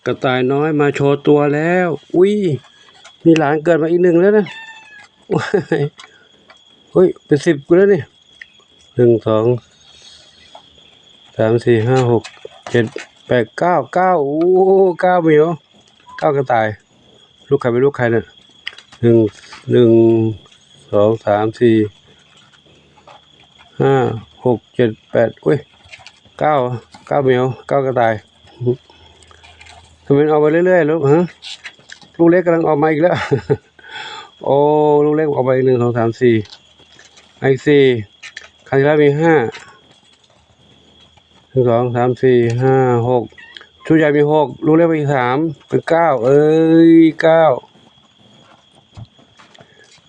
ກະຕ່າຍນ້ອຍມາໂຊຕົວແລ້ວ. ອຸ້ຍ ມີຫຼານເກີດມາອີກໜຶ່ງແລ້ວນະ. ໂອ້ຍ ເຮີ້ຍ ເປັນສິບກູແລ້ວນີ້. ໜຶ່ງ ສອງ ສາມ ສີ່ ຫ້າ ຫົກ ເຈັດ ແປດ ເກົ້າ ເກົ້າ. ໂອ້ ເກົ້າແມວ ເກົ້າກະຕ່າຍ. ລູກໃຜເປັນລູກໃຄນະ? ໜຶ່ງ ໜຶ່ງ ສອງ ສາມ ສີ່ ຫ້າ ຫົກ ເຈັດ ແປດ ໂອ້ຍ ເກົ້າ ເກົ້າແມວ ເກົ້າກະຕ່າຍ. ທຳໄມມັນອອກມາເລື້ອຍໆ ລູກ? ຮະ ລູກເລັກກຳລັງອອກມາອີກແລ້ວ. ໂອ້ ລູກເລັກອອກມາອີກ ໜຶ່ງ ສອງ ສາມ ສີ່ ມາອີກສີ່. ຄັ້ງທີ່ແລ້ວມີຫ້າ ໜຶ່ງ ສອງ ສາມ ສີ່ ຫ້າ ຫົກ ຊຸດໃຫຍ່ມີຫົກ ລູກເລັກໄປອີກສາມ ເປັນເກົ້າ. ເອີຍ ເກົ້າ.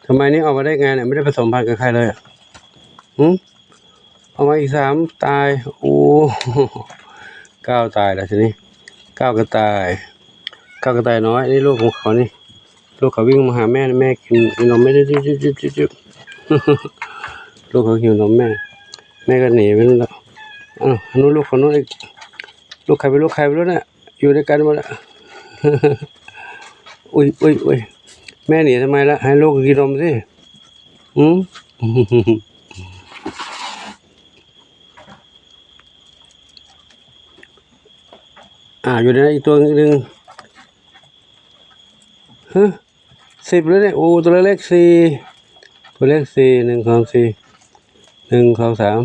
ທຳໄມນີ້ອອກມາໄດ້ໄງເນຍ? ໄມ່ໄດ້ປະສົມພັນກັບໃຄເລີຍ. ຫື? ອອກມາອີກສາມ ຕາຍ. ໂອ້ ເກົ້າຕາຍແລ້ວທີນີ້. ເກົ້າກະຕ່າຍ ເກົ້າກະຕ່າຍນ້ອຍ. ນີ້ລູກຂອງເຂົານີ້. ລູກເຂົາວິ່ງມາຫາແມ່ ແມ່ກິນ ກິນນົມແມ່ ຈຶບໆ. ລູກເຂົາຫິວນົມແມ່ ແມ່ກະໜີໄປໂນ່ນແລ້ວ. ອ້າວ ໂນ່ນລູກເຂົາໂນ່ນອີກ. ລູກໃຄເປັນລູກໃຄໄປໂນ່ນນະ ຢູ່ດ້ວຍກັນໝົດລະ. ອຸ້ຍ ອຸ້ຍ ອຸ້ຍ ແມ່ໜີທຳໄມລະ? ໃຫ້ລູກກິນນົມຊິ. ອືມ ອ່າ ຢູ່ໃນນັ້ນອີກຕົວໜຶ່ງ. ຮະ ສິບແລ້ວນີ້. ໂອ້ ຕົວເລັກໆ ສີ່ ຕົວເລັກສີ່ ໜຶ່ງ ສອງ ສີ່ ໜຶ່ງ ສອງ ສາມ.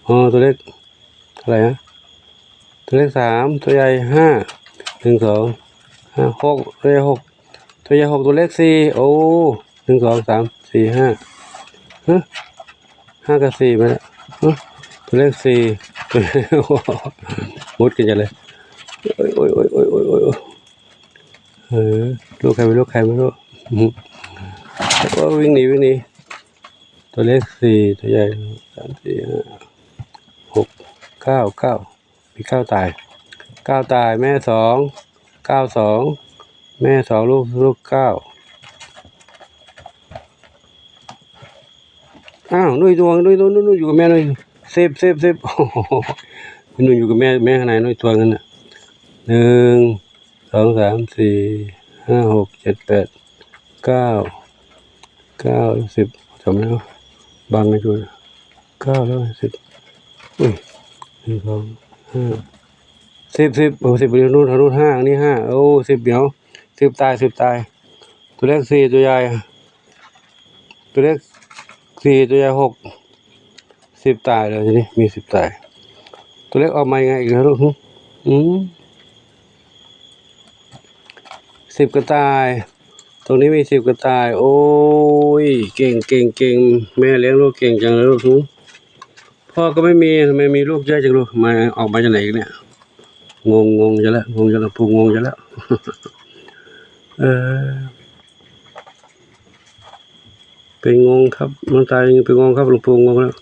ອໍ ຕົວເລັກເທົ່າໃດນະ? ຕົວເລັກສາມ ຕົວໃຫຍ່ຫ້າ ໜຶ່ງ ສອງ ຫ້າ ຫົກ ຕົວໃຫຍ່ຫົກ ຕົວໃຫຍ່ຫົກ ຕົວເລັກສີ່. ໂອ້ ໜຶ່ງ ສອງ ສາມ ສີ່ ຫ້າ ຮະ ຫ້າກັບສີ່ມາແລ້ວ. ຮະ ຕົວເລັກສີ່ ໝົດກັນໃຫຍ່ເລີຍ. ໂອ້ຍ ໂອ້ຍ ໂອ້ຍ ໂອ້ຍ ເອີ ລູກໃຄໄປລູກໃຄໄປລູກ. ໂອ້ ວິ່ງໜີ ວິ່ງໜີ. ຕົວເລັກສີ່ ຕົວໃຫຍ່ສາມ ສີ່ ຫ້າ ຫົກ ເກົ້າ ເກົ້າ ມີເກົ້າຕາຍ ເກົ້າຕາຍ. ແມ່ສອງ ເກົ້າ ສອງ ແມ່ສອງ ລູກ ລູກເກົ້າ. ອ້າວ ໜຸ້ຍຕົວ ໜຸ້ຍ ໜຸ້ຍ ໜຸ້ຍ ໜຸ້ຍຢູ່ກັບແມ່ໜຸ້ຍ. ສິບ ສິບ ສິບ ໜຸ່ຍຢູ່ກັບແມ່ ແມ່ຂ້າງໃນໜຸ້ຍຕົວນັ້ນນະ. ໜຶ່ງ ສອງ ສາມ ສີ່ ຫ້າ ຫົກ ເຈັດ ແປດ ເກົ້າ ເກົ້າ ສິບ ຈຳແລ້ວ ບັງໃຫ້ຢູ່ ເກົ້າແລ້ວ ສິບ. ອຸ້ຍ ໜຶ່ງ ສອງ ຫ້າ ສິບ ສິບ. ໂອ້ ສິບ ຢູ່ໂນ່ນ ທາງໂນ້ນຫ້າ ອັນນີ້ຫ້າ. ໂອ້ ສິບແມວ ສິບຕາຍ ສິບຕາຍ. ຕົວເລັກສີ່ ຕົວໃຫຍ່ ຕົວເລັກສີ່ ຕົວໃຫຍ່ຫົກ ສິບຕາຍແລ້ວທີນີ້ ມີສິບຕາຍ. ຕົວເລັກອອກມາຍັງໄງອີກແລ້ວລູກ? ຫື ອືມ ສິບກະຕ່າຍ ຕົງນີ້ມີສິບກະຕ່າຍ. ໂອ້ຍ ເກັ່ງ ເກັ່ງ ເກັ່ງ ແມ່ລ້ຽງລູກເກັ່ງຈັງເລີຍລູກ. ຫື ພໍ່ກໍໄມ່ມີ ທຳໄມມີລູກເຍອະຈັງລູກ? ມາ ອອກມາຈາກໄຫນອີກເນຍ? ງົງ ງົງຈັງແລ້ວ ງົງຈັງແລ້ວ ຜູ້ງົງຈັງແລ້ວ. ເອີ ໄປງົງຄັບ ນ້ອງຕາຍໄປງົງຄັບ ຫຼວງປູ່ງົງແລ້ວ.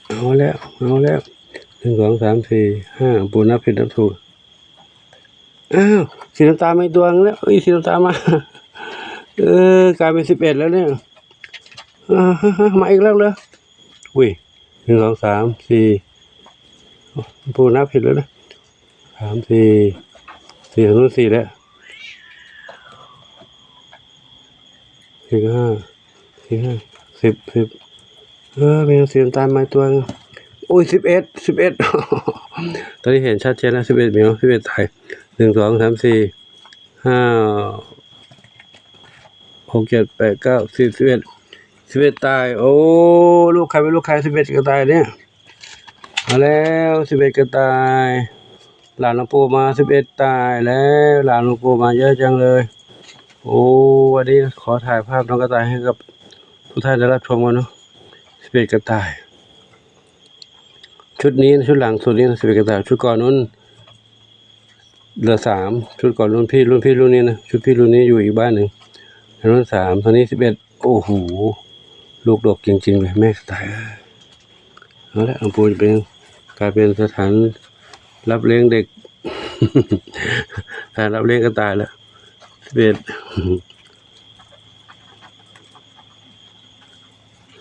ເອົາແລ້ວ ເອົາແລ້ວ ໜຶ່ງ ສອງ ສາມ ສີ່ ຫ້າ ບໍ່ນັບຜິດນັບຖືກ. ອ້າວ ສີນ້ຳຕານມາອີກຕົວໜຶ່ງແລ້ວ. ເອີຍ ສີນ້ຳຕານມາ ເອີ ກາຍເປັນສິບເອັດແລ້ວເນຍ. ເອີ ມາອີກແລ້ວເລີຍ. ອຸ້ຍ ໜຶ່ງ ສອງ ສາມ ສີ່ ໂອ້ ນັບຜິດແລ້ວນະ. ສາມ ສີ່ ສີ່ ທາງໂນ້ນສີ່ແລ້ວ ສີ່ ຫ້າ ສີ່ ຫ້າ ສິບ ສິບ. ເອີ ມີສີນ້ຳຕານມາຕົວໜຶ່ງ. ໂອ້ຍ ສິບເອັດ ສິບເອັດ. ຕອນນີ້ເຫັນຊັດເຈນແລ້ວ ສິບເອັດແມວ ສິບເອັດຕາຍ. ໜຶ່ງ ສອງ ສາມ ສີ່ ຫ້າ ຫົກ ເຈັດ ແປດ ເກົ້າ ສິບ ສິບເອັດ ສິບເອັດຕາຍ. ໂອ້ ລູກໃຄເປັນລູກໃຄ ສິບເອັດກະຕ່າຍເນຍ. ມາແລ້ວ ສິບເອັດກະຕ່າຍ. ຫຼານຫຼວງປູ່ມາ ສິບເອັດຕາຍແລ້ວ. ຫຼານຫຼວງປູ່ມາເຍອະຈັງເລີຍ. ໂອ້ ວັນນີ້ຂໍຖ່າຍພາບນ້ອງກະຕ່າຍໃຫ້ກັບທຸກທ່ານໄດ້ຮັບຊົມກັນເນາະ. ສິບເອັດກະຕ່າຍ. ຊຸດນີ້ ຊຸດຫຼັງສຸດນີ້ ສິບເອັດກະຕ່າຍ. ຊຸດກ່ອນນັ້ນ ເຫຼືອສາມ ຊຸດກ່ອນ ລຸ້ນພີ່ ລຸ້ນພີ່ລຸ້ນນີ້ນະ ຊຸດພີ່ລຸ້ນນີ້ຢູ່ອີກບ້ານໜຶ່ງ ອັນນັ້ນສາມ ຕອນນີ້ສິບເອັດ. ໂອ້ໂຫ ລູກດົກຈິງໆເລີຍ ແມ່ກະຕ່າຍ. ເອົາລະ ຫຼວງປູ່ຈະເປັນ ກາຍເປັນສະຖານຮັບລ້ຽງເດັກ ສະຖານຮັບລ້ຽງກະຕ່າຍລະ. ສິບເອັດ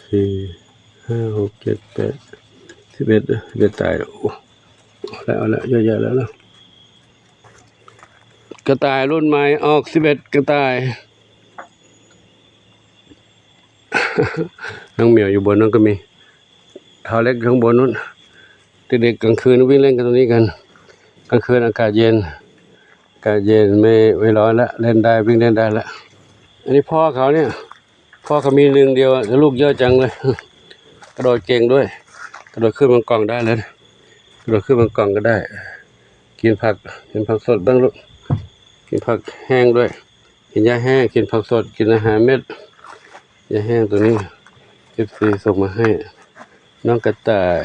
ສີ່ ຫ້າ ຫົກ ເຈັດ ແປດ ສິບເອັດ ເອີ ສິບເອັດຕາຍແລ້ວ. ໂອ້ ເອົາແລ້ວ ເອົາແລ້ວ ເຍາະແຍະແລ້ວເນາະ. ກະຕ່າຍລຸ້ນໃໝ່ອອກ ສິບເອັດ ກະຕ່າຍ. ນ້ອງໝຽວຢູ່ບົນນັ້ນກໍມີ ທ້າວເລັກຢູ່ຂ້າງບົນນັ້ນ. ເດັກໆກາງຄືນວິ່ງຫຼິ້ນກັນຕົງນີ້ກັນ. ກາງຄືນອາກາດເຢັນ ອາກາດເຢັນ ໄມ່ ໄມ່ຮ້ອນລະ ຫຼິ້ນໄດ້ ວິ່ງຫຼິ້ນໄດ້ລະ. ອັນນີ້ພໍ່ເຂົານີ້ ພໍ່ເຂົາມີໜຶ່ງດຽວ ແຕ່ລູກເຍອະຈັງເລີຍ. ກະໂດດເກັ່ງດ້ວຍ ກະໂດດຂຶ້ນບາງກ່ອງໄດ້ເລີຍ ກະໂດດຂຶ້ນບາງກ່ອງກໍໄດ້. ກິນຜັກ ກິນຜັກສົດເບິ່ງລູກ ກິນຜັກແຫ້ງດ້ວຍ. ກິນຫຍ້າແຫ້ງ ກິນຜັກສົດ ກິນອາຫານເມັດ. ຫຍ້າແຫ້ງຕົວນີ້ ເອັຟຊີສົ່ງມາໃຫ້ ນ້ອງກະຕ່າຍ.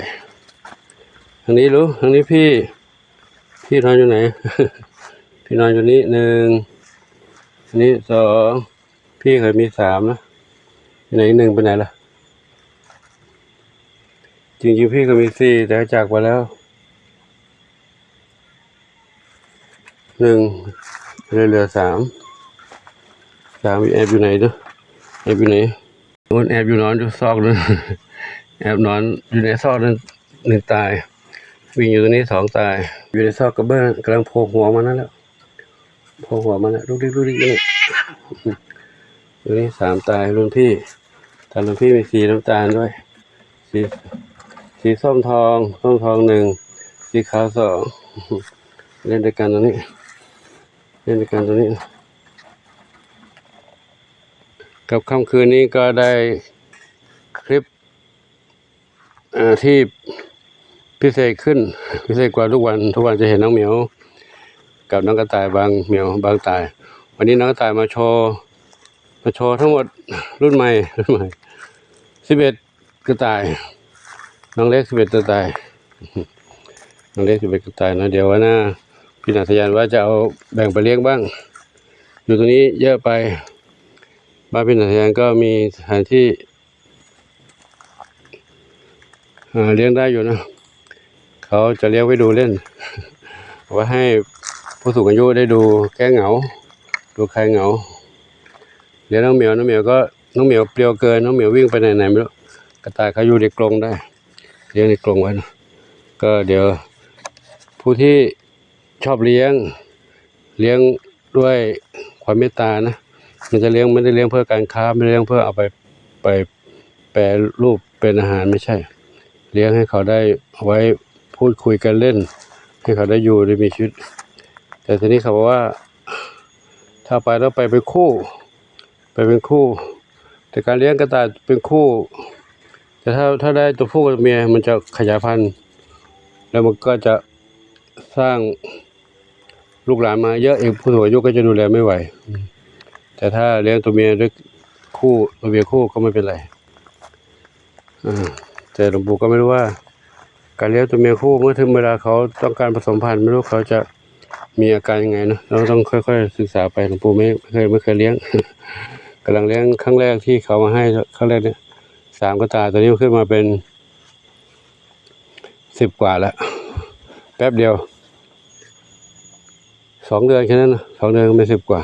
ທາງນີ້ລູກ ທາງນີ້ພີ່ ພີ່ນອນຢູ່ໃນ? ພີ່ນອນຢູ່ນີ້ ໜຶ່ງ ອັນນີ້ ສອງ ພີ່ເຄີຍມີ ສາມ ນະ ຢູ່ໃນ ອີກໜຶ່ງໄປໃນລະ? ຈິງໆ ພີ່ເຄີຍມີ ສີ່ ແຕ່ຈາກໄປແລ້ວ ໜຶ່ງ ເຫຼືອ ເຫຼືອ ສາມ ສາມ ແອບຢູ່ໃນເດີ ແອບຢູ່ໃນ ໂອ້ນ ແອບຢູ່ ນອນຢູ່ຊອກໜຶ່ງ ແອບນອນຢູ່ໃນຊອກໜຶ່ງ ໜຶ່ງຕາຍ. ວິ່ງຢູ່ຕົງນີ້ ສອງຕາຍ. ຢູ່ໃນຊອກກະເບື້ອງ ກຳລັງໂພກຫົວມານັ້ນແຫຼະ ໂພກຫົວມາແລ້ວ ລຸກດິກລຸກດິກຢູ່ນີ້. ຢູ່ນີ້ ສາມຕາຍ. ລຸ້ນພີ່ ຕາລຸ້ນພີ່ມີສີນ້ຳຕານດ້ວຍ ສີ ສີສົ້ມທອງ ສົ້ມທອງໜຶ່ງ ສີຂາວສອງ. ຫຼິ້ນດ້ວຍກັນຕົງນີ້ ຫຼິ້ນດ້ວຍກັນຕົງນີ້. ກັບຄ່ຳຄືນນີ້ກໍໄດ້ຄລິບ ເອີ ທີ່ພິເສດຂຶ້ນ ພິເສດກວ່າທຸກວັນ. ທຸກວັນຈະເຫັນນ້ອງໝຽວກັບນ້ອງກະຕ່າຍບາງ ໝຽວບາງຕາຍ. ວັນນີ້ນ້ອງກະຕ່າຍມາໂຊ ມາໂຊທັງໝົດ ລຸ້ນໃໝ່ ລຸ້ນໃໝ່ ສິບເອັດ ກະຕ່າຍ. ນ້ອງເລັກ ສິບເອັດ ກະຕ່າຍ ນ້ອງເລັກ ສິບເອັດ ກະຕ່າຍເນາະ. ດຽວວັນໜ້າ ພີ່ນາສະຫຍັນວ່າຈະເອົາແບ່ງໄປລ້ຽງບ້າງ. ຢູ່ຕົງນີ້ເຍອະໄປ. ບ້ານພີ່ນາສະຫຍັນກໍມີສະຖານທີ່ ເອີ ລ້ຽງໄດ້ຢູ່ນະ. ເຂົາຈະລ້ຽງໄວ້ດູເລ່ນ ເອົາໄວ້ໃຫ້ຜູ້ສູງອາຍຸໄດ້ດູແກ້ເຫງົາ ດູຄາຍເຫງົາ. ລ້ຽງນ້ອງໝຽວ ນ້ອງໝຽວກໍ ນ້ອງໝຽວປ່ຽວເກີນ ນ້ອງໝຽວວິ່ງໄປໄຫນໆ ໄໝ່ຮູ້. ກະຕ່າຍເຂົາຢູ່ໃນກົງໄດ້ ລ້ຽງໃນກົງໄວ້ນະ. ກໍດຽວຜູ້ທີ່ ຊອບລ້ຽງ ລ້ຽງດ້ວຍຄວາມເມດຕານະ. ມັນຈະລ້ຽງ ບໍ່ໄດ້ລ້ຽງເພື່ອການຄ້າ ບໍ່ໄດ້ລ້ຽງເພື່ອເອົາໄປ ໄປແປຮູບເປັນອາຫານ ໄມ່ໃຊ່. ລ້ຽງໃຫ້ເຂົາໄດ້ເອົາໄວ້ພູດຄຸຍກັນເລ່ນ ໃຫ້ເຂົາໄດ້ຢູ່ໄດ້ມີຊີວິດ. ແຕ່ທີນີ້ເຂົາບອກວ່າ ຖ້າໄປຕ້ອງໄປເປັນຄູ່ ໄປເປັນຄູ່. ແຕ່ການລ້ຽງກະຕ່າຍເປັນຄູ່ ແຕ່ຖ້າ ຖ້າໄດ້ຕົວຜູ້ກັບຕົວເມຍ ມັນຈະຂະຫຍາຍພັນ ແລ້ວມັນກໍຈະສ້າງລູກຫຼານມາເຍອະ ເອງ ຜູ້ສູງອາຍຸກໍຈະດູແລໄມ່ໄຫວ. ແຕ່ຖ້າລ້ຽງຕົວເມຍດ້ວຍຄູ່ ຕົວເມຍຄູ່ກໍໄມ່ເປັນໄລ. ອາ ແຕ່ຫຼວງปู่ກໍໄມ່ຮູ້ວ່າ ການລ້ຽງຕົວເມຍຄູ່ ເມື່ອເຖິງເວລາເຂົາຕ້ອງການປະສົມພັນ ໄມ່ຮູ້ເຂົາຈະມີອາການຍັງໄງເນາະ. ເຮົາຕ້ອງຄ່ອຍໆສຶກສາໄປ. ຫຼວງປູ່ໄມ່ ໄມ່ເຄີຍ ໄມ່ເຄີຍລ້ຽງ ກຳລັງລ້ຽງຄັ້ງແລກທີ່ເຂົາມາໃຫ້ຄັ້ງແລກນີ້ ສາມກະຕ່າຍ ຕອນນີ້ມັນຂຶ້ນມາເປັນສິບກວ່າແລ້ວ ແປັບດຽວ ສອງເດືອນແຄ່ນັ້ນນະ ສອງເດືອນກໍເປັນສິບກວ່າ.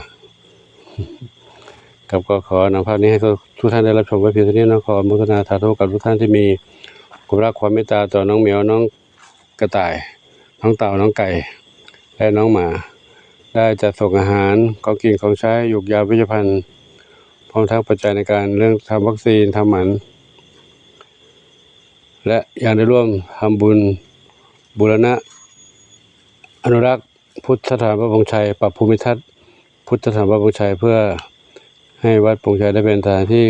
ຄັບ ກໍຂໍນຳພາບນີ້ໃຫ້ທຸກທ່ານໄດ້ຮັບຊົມໄວ້ພຽງເທົ່ານີ້ເນາະ. ຂໍອະນຸໂມທະນາສາທຸກັບທຸກທ່ານທີ່ມີຄວາມຮັກຄວາມເມດຕາຕໍ່ນ້ອງໝຽວ ນ້ອງກະຕ່າຍ ນ້ອງເຕົ່າ ນ້ອງໄກ່ ແລະ ນ້ອງໝາ ໄດ້ຈັດສົ່ງອາຫານ ຂອງກິນຂອງໃຊ້ ຢູກຢາເວຊພັນ ພ້ອມທັງປັດໄຈໃນການເລື່ອງທຳວັກຊີນ ທຳໝັນ ແລະ ຍັງໄດ້ຮ່ວມທຳບຸນບູລະນະອະນຸລັກ ພຸດທະສະຖານວັດໂພນໄຊ, ປັບພູມິທັດພຸດທະສະຖານວັດໂພນໄຊ ເພື່ອໃຫ້ວັດໂພນໄຊໄດ້ເປັນສະຖານທີ່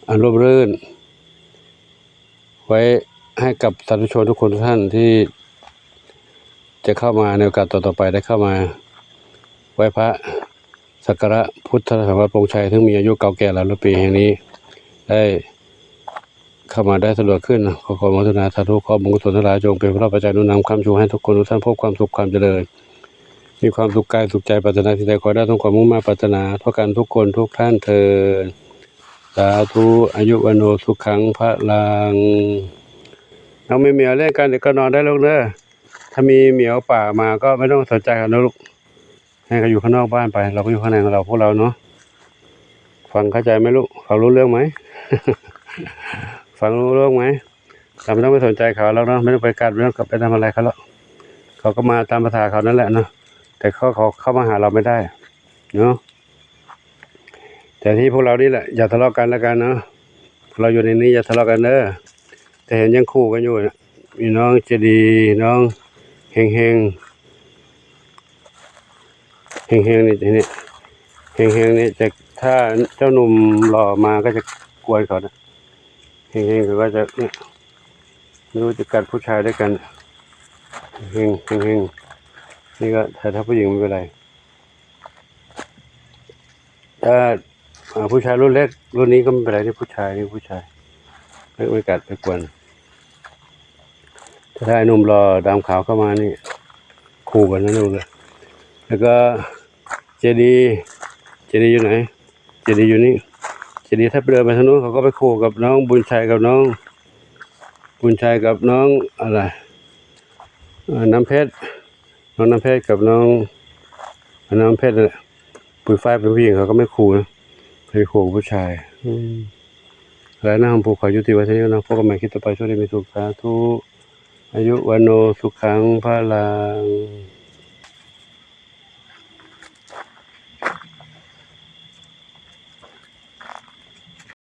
ອັນຮົ່ມລື່ນ ໄວ້ໃຫ້ກັບສາທຸຊົນທຸກຄົນທຸກທ່ານທີ່ຈະເຂົ້າມາໃນໂອກາດຕໍ່ໆໄປ ໄດ້ເຂົ້າມາໄຫວ້ພະສັກກາລະພຸດທະສະຖານວັດໂພນໄຊ ເຊິ່ງມີອາຍຸເກົ່າແກ່ຫຼາຍຮ້ອຍປີແຫ່ງນີ້ ໄດ້ ເຂົ້າມາໄດ້ສະດວກຂຶ້ນ. ຂໍ ຂໍອະນຸໂມທະນາສາທຸ ຂໍບຸນກຸສົນທັງຫຼາຍ ຈົ່ງເປັນພະລາປັດໄຈໜູນນຳຄ້ຳຊູໃຫ້ທຸກຄົນທຸກທ່ານພົບຄວາມສຸກຄວາມຈະເລີນ ມີຄວາມສຸກກາຍສຸກໃຈ ປາດຖະໜາສິ່ງໃດຂໍໄດ້ສົມຄວາມມຸ່ງມາດປາດຖະໜາ ທົ່ວກັນທຸກຄົນທຸກທ່ານເທີ້ນ ສາທຸ ອາຍຸວັນໂນ ສຸຂັງ ພະລັງ. ນ້ອງໝຽວໆ ເລ່ນກັນ ດຽວກໍນອນໄດ້ລູກເດີ. ຖ້າມີໝຽວປ່າມາກໍໄມ່ຕ້ອງສົນໃຈເຂົານະລູກ. ໃຫ້ເຂົາຢູ່ຂ້າງນອກບ້ານໄປ ເຮົາກໍຢູ່ຂ້າງໃນຂອງເຮົາ ພວກເຮົາເນາະ. ຟັງເຂົ້າໃຈໄໝລູກ? ຟັງຮູ້ເລື່ອງໄໝ? ฟังรู้เรื่องไหม? เราไม่ต้องไปสนใจเขาแล้วเนาะ ไม่ต้องไปกัด ไม่ต้องไปทำอะไรเขาหรอก เขาก็มาตามภาษาเขานั่นแหละเนาะ แต่เขา เขาเข้ามาหาเราไม่ได้เนาะ แต่ที่พวกเรานี่แหละ อย่าทะเลาะกันแล้วกันเนาะ พวกเราอยู่ในนี้อย่าทะเลาะกันเด้อ แต่เห็นยังคู่กันอยู่นะ มีน้องเจดี น้องเฮงเฮง เฮงๆ นี่ นี่ เฮงๆ นี่จะ ถ้าเจ้าหนุ่มหล่อมาก็จะกวนเขานะ เฮงๆ เขาก็จะ เนี่ย ไม่รู้จะกัดผู้ชายด้วยกัน เฮงๆ เฮงๆ นี่ก็ แต่ถ้าผู้หญิงไม่เป็นไร ถ้า อ่า ผู้ชายรุ่นเล็ก รุ่นนี้ก็ไม่เป็นไร นี่ผู้ชาย นี่ผู้ชาย ไม่ ไม่กัด ไม่กวน ถ้าไอ้หนุ่มหล่อดำขาวเข้ามานี่ คู่กันนะลูกนะ แล้วก็เจดี เจดีอยู่ไหน? เจดีอยู่นี่ เจดีถ้าไปเดินไปทางนู้น เขาก็ไปคู่กับน้องบุญชัยกับน้อง บุญชัยกับน้องอะไร เอ่อ น้ำเพชร น้องน้ำเพชรกับน้อง น้องน้ำเพชรนั่นแหละ ปุ้ยฝ้ายเป็นผู้หญิง เขาก็ไม่คู่นะ ไปคู่กับผู้ชาย อืม อะไรนะ ของผมขอยุติไว้เท่านี้นะ พบกันใหม่คลิปต่อไป โชคดีมีสุข สาธุ อายุ วัณโณ สุขัง พลัง